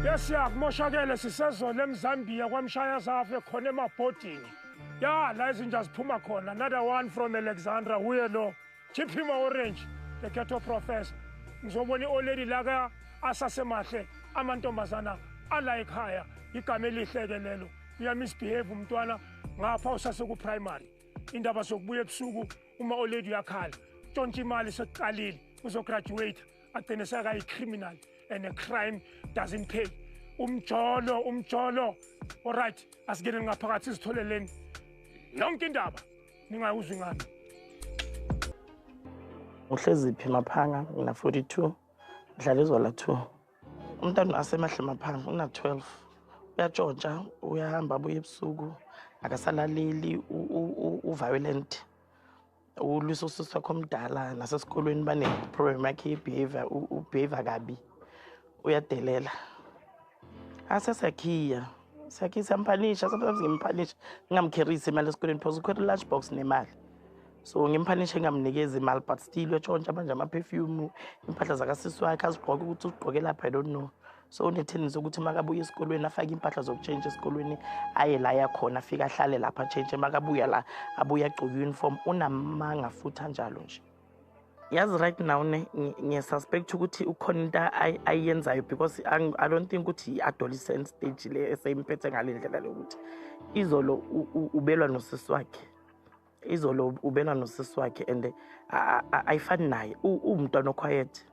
Yes, ya kumoshakele sisezolo eMzambia kwamshaya zafe khona emabhodini. Ya la izinja ziphuma khona. Another one from Alexandra huye lo. Chiphima Orange, the ghetto professor. Ngizobona i-oledi la ka asasemahle amantombazana ala ekhaya. Igama elihle ke lelo. Uya misbehave umntwana ngapha usase ku primary. Indaba zokubuya ebusuku uma oledi uyakhala. Tshontsha imali sekuqalile uzograduate agcine sekayi-criminal and a crime doesn't pay. Umjolo, umjolo. Alright, asikene ngaphakathi sizitholeleni yonke indaba ningayuzwi ngami. Uhleziphi Maphanga, ngina 42, ngidlala izola 2. Umntwana asemahle Maphanga una 12. Uyatshontsha, uyahamba abuye ebusuku, akasalaleli, u-violent. Ulwisa usisi wakhe omdala nasesikolweni bane problem yakhe ye-behavior, u-behave kabi. Uyadelela. Asesiyakhiya. Siyakhiya siyamphanisha, sometimes ngimphanisha ngingamkherisi imali esikolweni because ukhwela lunch box nemali. So ngimphanishe ngingamnikezi imali but still uyatshontsha manje ama-perfume, impahla zakasisi wakhe azigqoke ukuthi uzigqoke lapha, I don't know. So une-tendency ukuthi makabuya esikolweni afake impahla zokutshentsha esikolweni aye la yakhona afike ahlale lapha atshentshe makabuya la abuye agcoke i-uniform unamanga futhi anjalo nje. Yazi right now ne ngiya-suspect ukuthi ukhona into ayenzayo because I don't think ukuthi i-adolescent stage le eseyimphethe ngale ndlela lokuthi izolo ubelwa nosisi wakhe. Izolo ubelwa nosisi wakhe and ayifani naye uwumntwana o-quiet.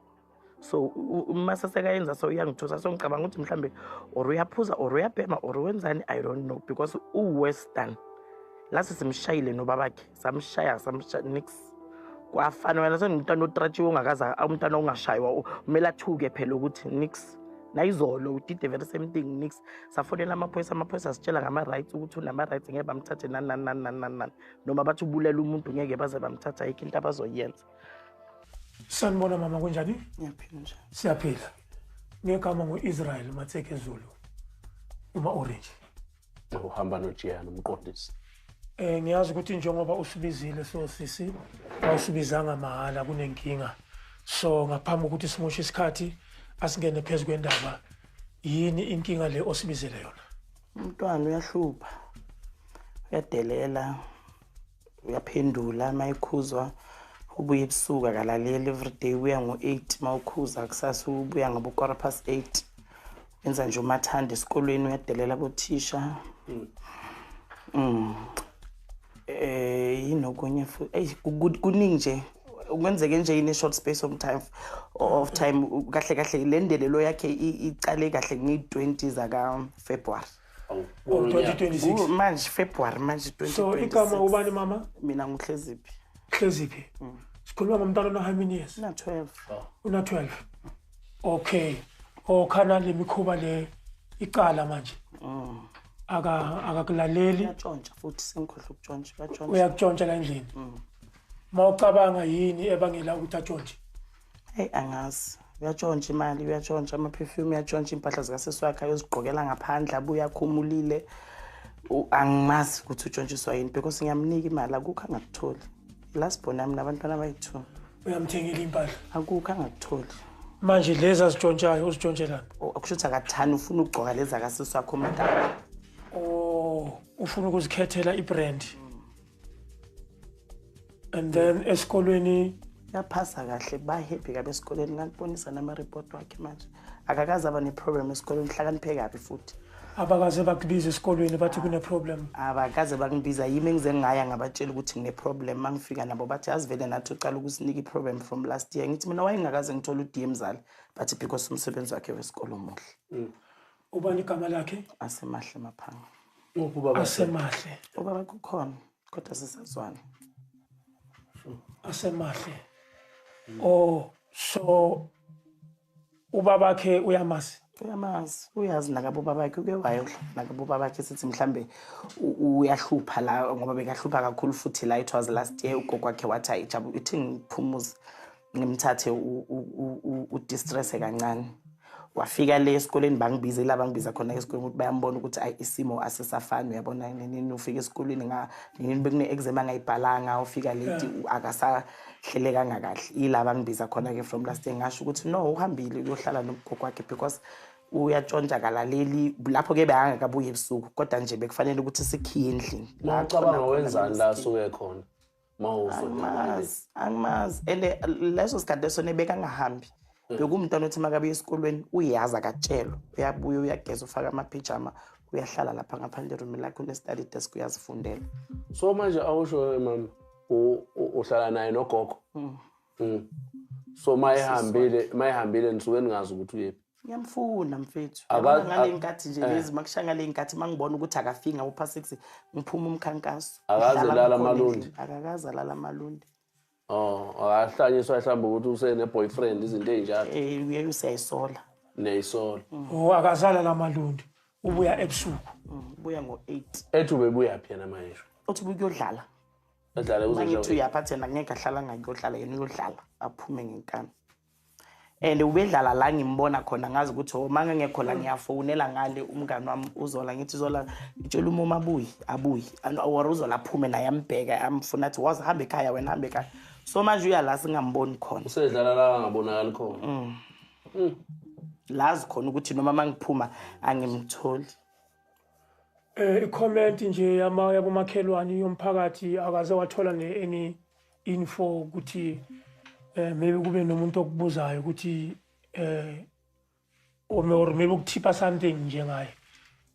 So uma sesekayenza so uyangithusa, so ngicabanga ukuthi mhlambe or uyaphuza or uyabhema or wenzani, I don't know, because u-worse than lasi. Simshayile nobabakhe, samshaya, samshaya nix kwafana. Wena sengumntwana otratshiwe ongakaze, umntwana ongashaywa kumele athuke phela ukuthi nix. Nayizolo did the very same thing, nix. Safonela amaphoyisa, amaphoyisa asitshela ngama-rights ukuthi unama-rights, ngeke bamthathe nani nani nani nani nani nani, noma bathi ubulela umuntu ngeke baze bamthatha, ayikho into abazoyenza. Sanibona mama, kunjani? Ngiyaphila nje. Siyaphila. Ngegama ngu-Israel Matseke Zulu. Uma Orange. Uhamba noJiyana umqondisi. Ngiyazi ukuthi njengoba usibizile so sisi awusibizanga mahala, kunenkinga. So ngaphambi kokuthi simoshe isikhathi asingene phezu kwendaba. Yini inkinga le osibizele yona? Umntwana uyahlupha, uyadelela, uyaphendula uma ekhuzwa, ubuye ebusuku, akalaleli. Everyday ubuya ngo-8, uma ukhuza kusasa ubuya ngabo 8:15. Wenza nje umathanda esikolweni, uyadelela bothisha. Yinokunye futhi, eyi, kuningi nje kwenzeke nje in a short space of time. Kahle kahle le ndelelo yakhe icale kahle ngiyi-20 zaka-February. Oh, 2026. Manje February manje. So igama 2026. Ubani mama? Mina nguHleziphi. Hleziphi. Sikhuluma ngomntwana ona how many years? Una 12. Una 12. Okay. Okhana le mikhuba le icala manje. Aka akakulaleli. Uyatshontsha futhi, sengikhohlwa ukutshontsha, uyatshontsha. Uyakutshontsha la endlini. Mawucabanga yini ebangela ukuthi atshontshe? Hey, angazi. Uyatshontsha imali, uyatshontsha ama-perfume, uyatshontsha impahla zikasisi wakhe ayozigqokela ngaphandle, abuye akhumulile. Angimazi ukuthi utshontshiswa yini because ngiyamnika imali, akukho angakutholi. Last born yami nabantwana abayi-two. Uyamthengela impahla. Akukho angakutholi. Manje lezi azitshontshayo uzitshontshelani? Akusho ukuthi akathani, ufuna ukugcoka lezi akasisi wakhe omdala. Oh, ufuna ukuzikhethela i-brand. And then esikolweni? Uyaphasa kahle, ba-happy kabi esikoleni. Ngakubonisa nama-report wakhe manje. Akakaze aba ne-problem esikoleni, hlakaniphe kabi futhi. Abakaze bakubiza esikolweni bathi kune-problem? Abakaze bangibiza. Yimi engize ngaya ngabatshela ukuthi ngine-problem. Uma ngifika nabo bathi yazi vele nathi ucala ukusinika i-problem from last year. Ngithi mina wayengakaze ngithole u-D mzali, but because umsebenzi wakhe wesikolo muhle. Ubani igama lakhe? Asemahle Maphanga. Ubaba? Asemahle. Ubaba kukhona kodwa sisazwana. Asemahle. Oh, so ubabakhe uyamazi? Uyamazi, uyazi nakabo babakhe, uke wayohlala nakabo babakhe. Sithi mhlambe uyahlupha la ngoba bekahlupha kakhulu futhi la. It was last year ugogo wakhe wathi hayi jabu, ithi ngiphumuze ngimthathe u-distresse kancane. Wafika le esikoleni, bangibize la bangibiza khona esikoleni ukuthi bayambona ukuthi ayi isimo asisafani, uyabona nini ufika esikolweni nga nini bekune-exam angayibhalanga, ufika late, akasahlelekanga kahle. Ila bangibiza khona-ke from last year. Ngasho ukuthi no, uhambile uyohlala nogogo wakhe because Uyatshontsha, kalaleli. Lapho-ke bekangakabuyi ebusuku, kodwa nje bekufanele ukuthi sikhiye endlini. La Ucabanga khona wenzani la kumele. asuke khona ma usondela? Angimazi, angimazi. And leso sikhathi leso nebekangahambi, bekumntwana othi makabuya esikolweni uyazi, akatshelwa, uyabuya, uyageza, ufaka amaphijama, uyahlala lapha ngaphandle erumini lakhe, une-study desk, uyazifundela. So manje awusho mama, uhlala naye nogogo? So mayehambile nisuke ningazi ukuthi uyephi? Ngiyamfuna mfethu. Yabona ngale nkathi nje lezi makushaya ngale nkathi, mangibona ukuthi akafiki ngabo past 6, ngiphuma umkhankaso. Akaze Ngihlala lala ngikhona amalundi? endlini. Akakaze alala amalundi. Oh, akahlanyiswa mhlawumbe ukuthi usene-boyfriend, izinto ey'njalo? Um, uye usiyayisola. Niyayisola. Oh, akazala lamalundi, ubuya ebusuku. Ubuya ngo-8. Ethi ubebuyaphi yena mayesho? Uthi ubuyodlala. Edlale Uma ngithi kuze uyapha, athi yena ngeke ahlala ngakuyodlala, yena uyodlala aphume ngenkani. And ubedlala la ngimbona khona, ngazi ukuthi oh, uma ngingekho la ngiyafonela ngale umngani wami uZola, ngithi, "Zola, ngitshela uma abuyi abuyi." Or uZola aphume naye ambheka, amfuna, athi, "Waze hamba ekhaya wena, hamba ekhaya." So manje uya la singamboni khona. Usedlala la angabonakali khona. Lazi khona ukuthi noma uma ngiphuma angimtholi. I-comment nje yama yabomakhelwane, yomphakathi, akaze wathola ne any info ukuthi maybe kube nomuntu okubuzayo ukuthi or maybe ukuthipha something njengaye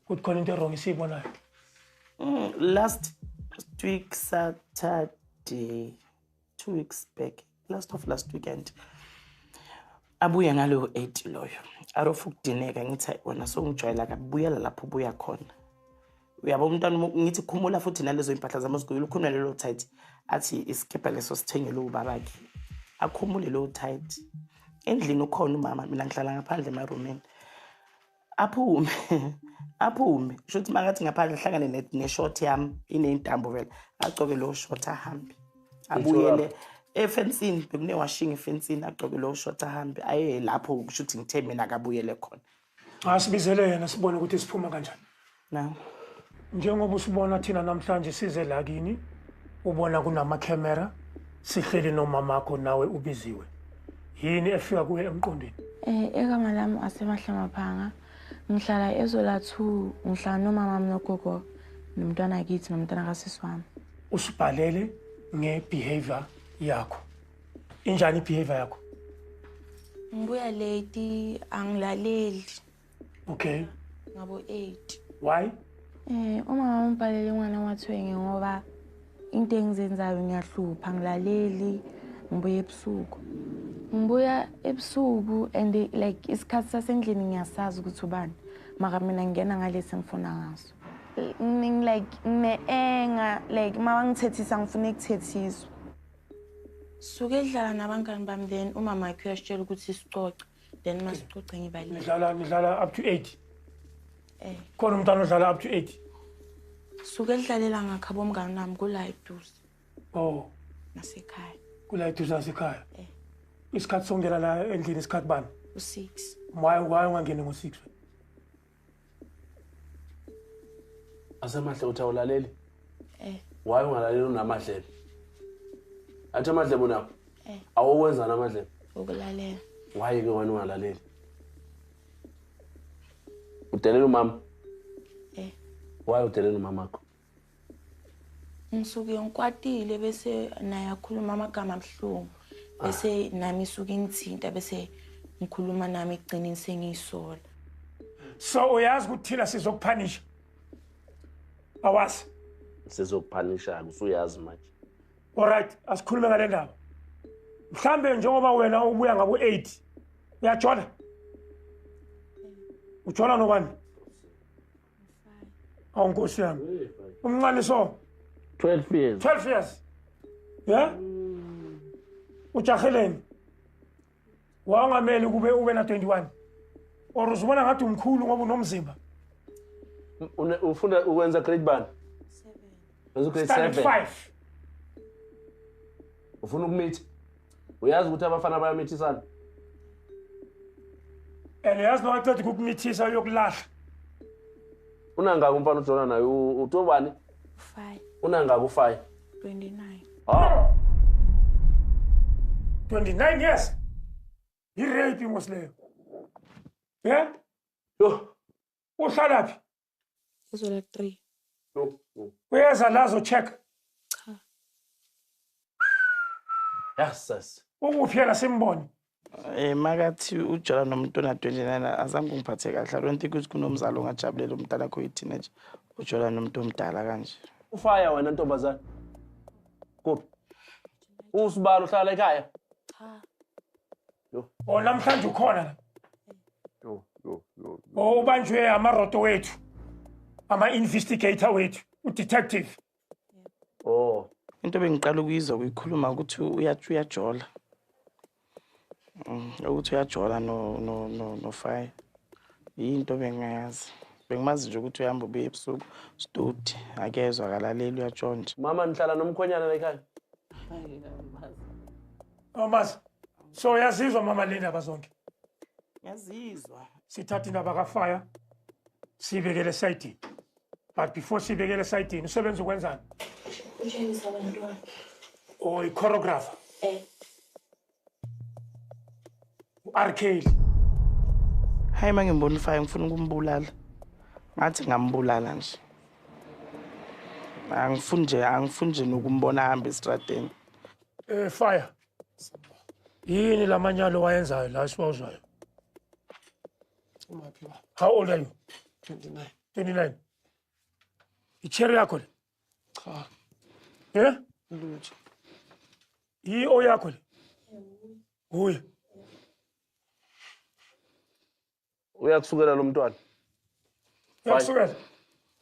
ukuthi khona into wrong esiyibonayo? Last week Saturday, 2 weeks back, last of last weekend, abuye ngaloyo 8 loyo arofu ukudineka. Ngithi, "Hayi, wena songijwayela kabuyela lapho ubuya khona." Uyabo umntwana, ngithi khumula futhi nalezo impahla zami ozigqokile, ukhumula lelo tight, athi isikebha leso sithengele ubabakhe. Akhumule leyo tight endlini, ukhona umama, mina ngihlala ngaphandle emarumini. Aphume, aphume, kusho ukuthi makathi ngaphandle ahlangane ne-short yami iney'ntambo vele, agcoke lowo short, ahambe, abuyele efensini, bekune-washing efensini, agcoke lowo short, ahambe aye lapho kusho ukuthi ngithe mina akabuyele khona. Asibizele yena sibone ukuthi siphuma kanjani. Na. Njengoba usibona thina namhlanje size la kini, ubona kunamakhemera, sihleli nomamakho, nawe ubiziwe, yini efika kuye emqondweni? Igama lami Asemahle Maphanga. Ngihlala eZola 2, ngihlala nomama wami nogogo nomntwana kithi nomntwana kasisi wami. Usibhalele nge-behavior yakho. Injani i-behavior yakho? Ngibuya late, angilaleli. Ngabo 8. Why? Umama umbhalele ngwana wathwenge ngoba into engizenzayo ngiyahlupha, ngilaleli, ngibuya ebusuku. Ngibuya ebusuku and like isikhathi sasendlini ngiyasazi ukuthi ubani. Mara mina ngingena ngalesi ngifuna ngaso. Like ngine-anger, like uma bangithethisa ngifuna ukuthethiswa. Suke edlala nabangani bami, then umama wakhe uyasitshela ukuthi sicoce. Then masicoce ngibaleke. Nidlala up to 8? Eh. Khona umntwana odlala up to 8? Suke edlalela ngakho abomngani wami kula eduze nasekhaya. Kula eduze nasekhaya? Eh. Isikhathi sokungena la endlini isikhathi bani? U-6. Why ungangeni ngo-6? Asemahle, uthi awulaleli? Eh. Why ungalaleli unamadlebe? Athi amadlebe unawo? Eh. Awuwenzani amadlebe? Ukulalela. Why ke wena ungalaleli? Udelela umama? Eh. Why udelela umamakho? Ngisuke ngikwatile, bese naye akhuluma amagama abuhlungu. Bese nami isuke ingithinta, bese ngikhuluma nami, ekugcineni sengiyisola. So uyazi ukuthi thina sizokuphanisha, awazi? Sizokuphanisha-ke, usuyazi manje. Alright, asikhulume ngale ndaba. Mhlambe njengoba wena ubuya ngabo-8, uyajola, ujola nobani? Awu nkosi yami, umncane so. 12 years. 12 years, yeah. Ujaheleni? Wawungamele kube ube na 21, or uzibona ngathi umkhulu ngoba unomzimba? Ufunda ukwenza grade bani? Wenza grade Standard 7. 5. Ufuna ukumitha? Uyazi ukuthi abafana bayamithisana? And uyazi nowaceda ukukumithisa uyokulahla. Unangaki umfana ujola naye? Utobani? 5. Unangaki u-5? 29. Ah. 29 years, i-rape mos leyo, yeah. Yo. Uhlalaphi? Uzola 3. Yo. Yo. Uyeza la azo-check. Cha. Yes, sis. Ukuphi yena simbone? Makathi ujola nomuntu ona-29 azange ungiphathe kahle. I don't think ukuthi kunomzali ongajabulela umntana wakho oyi-teenager ujola nomuntu omdala kanje. Ufaya wena ntombazane. Kuphi? Usibalo uhlala ekhaya? Cha. Yo. Oh, namhlanje ukhona la. Yo, yo, yo. Oh, ubanjwe amaroto wethu. Ama-investigator wethu, u-detective. Oh. Into bengiqala ukuyizwa kuyikhuluma ukuthi uyajola. Ukuthi uyajola no Fire. Yinto bengingayazi. Bengimazi nje ukuthi uyahamba ubuye ebusuku, studi, akezwa akalaleli uyatshontsha. Mama nihlala nomkhonyana la ekhaya? Awumazi. So uyazizwa mama le ndaba zonke. Ngiyazizwa. Sithatha indaba kaFire siyibekele esayidini. But before siyibekele esayidini, usebenza ukwenzani? Ushayisa abantwana. Oh, i-choreographer. Eh. U-R. Hayi uma ngimbona uFire ngifuna ukumbulala. Ngathi ngambulala nje. Angifuni nje nokumbona ahamba esitradeni. Fire. Yini lamanyalo wayenzayo la esiwazwayo? How old are you? 29. 29. I-cherry yakho le? Cha. Eh? Lutho. I-O yakho le? Uye. Uyakusukela lo mntwana? Uyakusukela?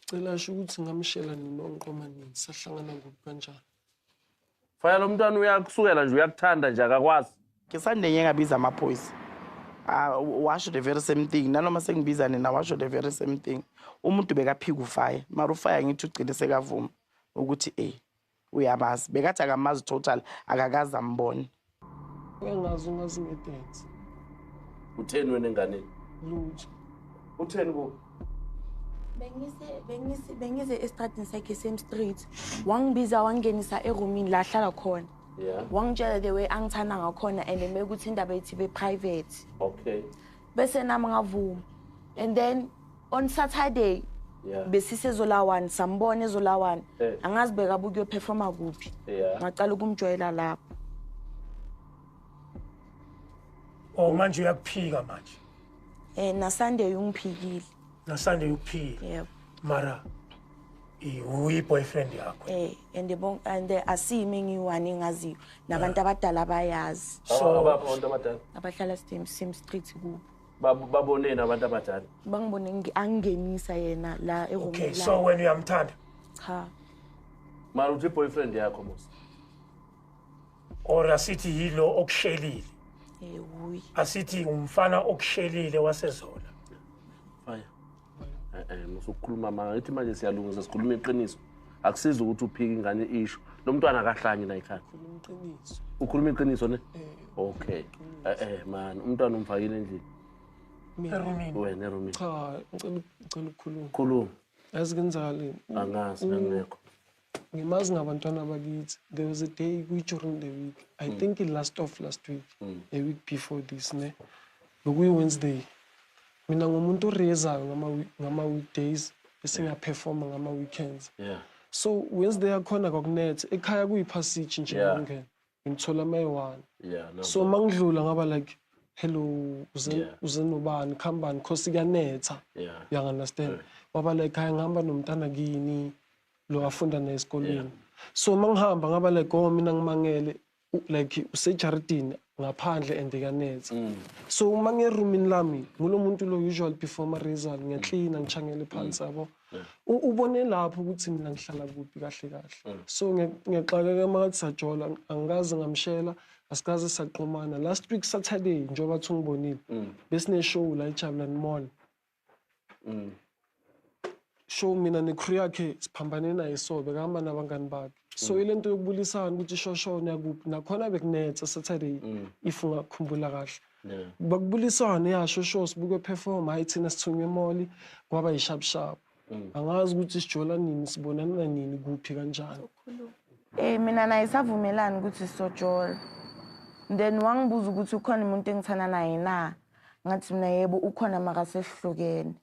Cela asho ukuthi ngamshela nini onqoma nini sahlangana kuphi kanjani. Fire lo mntwana uyakusukela nje uyakuthanda nje akakwazi. Ke Sunday ngiyabiza amaphoyisa. Washo the very same thing. Nanoma sengibiza nina washo the very same thing. Umuntu bekaphika uFire. Mara uFire ngithi ugcine sekavuma ukuthi uyamazi. Bekathi akamazi total akakaze ambone. Uyangazi ungazi ngedance. Utheni wena enganeni? Lutho. Utheni ku? Bengize estradini sakhe same street. Wangibiza wangenisa erumini la ahlala khona. Yeah. Wangitshela the way angithanda ngakhona and mekuthi indaba ethi be private. Okay. Bese nami ngavuma. And then on Saturday yeah. Besisezola 1 sambona ezola 1. Angazi bekabuka uyoperforma kuphi. Yeah. Ngaqala ukumjoyela lapho. Oh manje uyakuphika manje. Na Sunday ungiphikile. Na Sunday uphikile. Yebo. Mara uyi-boyfriend yakho. And asimi ngiyi-one engaziyo nabantu abadala bayazi. So abantu abadala abahlala same street kubo. Baboneni abantu abadala? Bangibone angenisa yena la erumini. Okay, so wena uyamthanda? Cha. Mara uthi boyfriend yakho mos. Or asithi yilo okushelile. Uyi. Asithi umfana okushelile waseZola. Fire. Musukukhuluma manga ngithi manje siyalungisa sikhuluma iqiniso. Akusizi ukuthi uphike ingane isho. Lo mntwana akahlanyi la ekhaya. Ukhuluma iqiniso. Ukhuluma iqiniso ne? Okay. Man, umntwana umfakile endlini. Erumini. Wena erumini. Cha, ngicela ukukhuluma. Khuluma. Yazi kenzakale. Angazi ngangekho. Ngimazi ngabantwana bakithi. There was a day during the week. I think it last of last week. A week before this ne. Bekuyi Wednesday. Mina ngumuntu orezayo ngama weekdays bese ngiyaperforma ngama weekends. Yeah. So Wednesday yakhona kwakunethe ekhaya kuyipassage nje ngingena. Ngithola mayi-1. Yeah, no. So mangidlula ngaba like hello uze nobani khambani cause kuyanetha. Yeah. You understand? Waba like ekhaya ngihamba nomntana kini lo afunda naye esikolweni. So mangihamba ngaba like oh mina ngimangele like usejaridini ngaphandle and kuyanetha. So uma ngiye-roomini lami ngulo muntu lo usual before result ngiyaklina ngichangele phansi yabo. Ubone lapho ukuthi mina ngihlala kuphi kahle kahle. So ngiyaxakeka makathi sajola angikaze ngamshela asikaze saqhumana. Last week Saturday njengoba thi ungibonile besine show la eJabulani Mall. Show mina necrew yakhe siphambane naye so bekahamba nabangani bakhe. So ile nto yokubulisana ukuthi shosho niyakuphi nakhona bekunetha Saturday if ungakhumbula kahle. Bakubulisana ya shosho sibuke perform hayi thina sithunywe emall kwaba yisharp sharp. Angazi ukuthi sijola nini sibonana nini kuphi kanjani. Mina naye savumelana ukuthi sizojola. Then wangibuza ukuthi ukhona umuntu engithanda naye na. Ngathi mina, yebo, ukhona, makasesihlukene.